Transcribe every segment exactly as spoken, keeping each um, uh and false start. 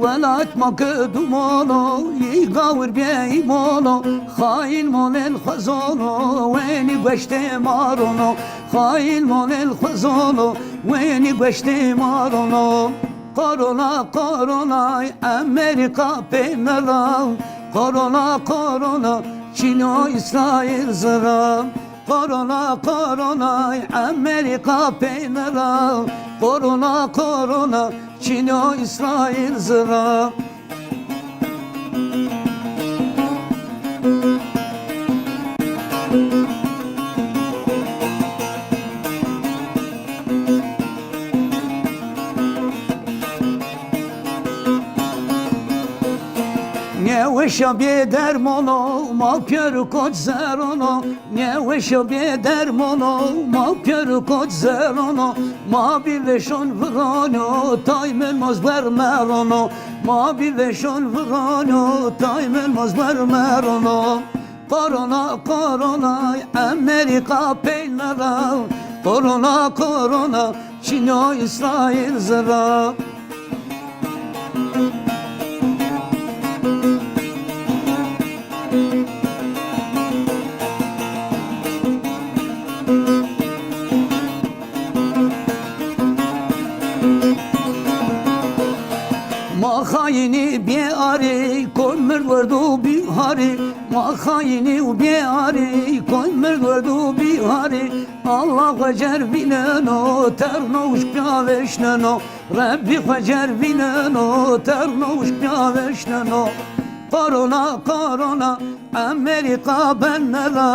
Welat ma ke dumano, yi gawir bie îmano, xaîn molêl xwe zono, wenî gueştê ma rono, xaîn molêl xwe zono, wenî gueştê ma rono. Korona, koronay, Amerîka pê nera, korona, korona, Çîn û Îsraîl zira. Korona, koronay, Amerîka pê nera, korona, korona, Çîn û Îsraîl zira. Nêweşa bê dermono, ma pîyer û koç zerono. Nêweşa bê dermono, ma pîyer û koç zerono. Ma bî vêşon virono, tay min mozber merono. Ma bî vêşon virono, tay min mozber merono. Korona, koronay, Amerîka pê nera, korona, korona, Çîn û Îsraîl zira. Ma xayînî bê arî, koy mird werdo bî harî. Ma xayînî û bê arî, koy mird werdo bî harî. Allah xwe cer vîneno, terno wişk pîya veşneno. Rebbî xwe cer vîneno, terno wişk pîya veşneno. Korona, korona, Amerîka ben nera.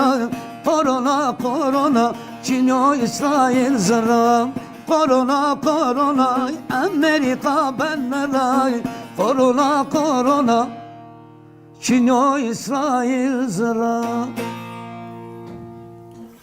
Korona, korona, Çîn û Îsraîl zira. Korona, korona, Amerîka ben nera. Korona, korona, Çîn û Îsraîl zira.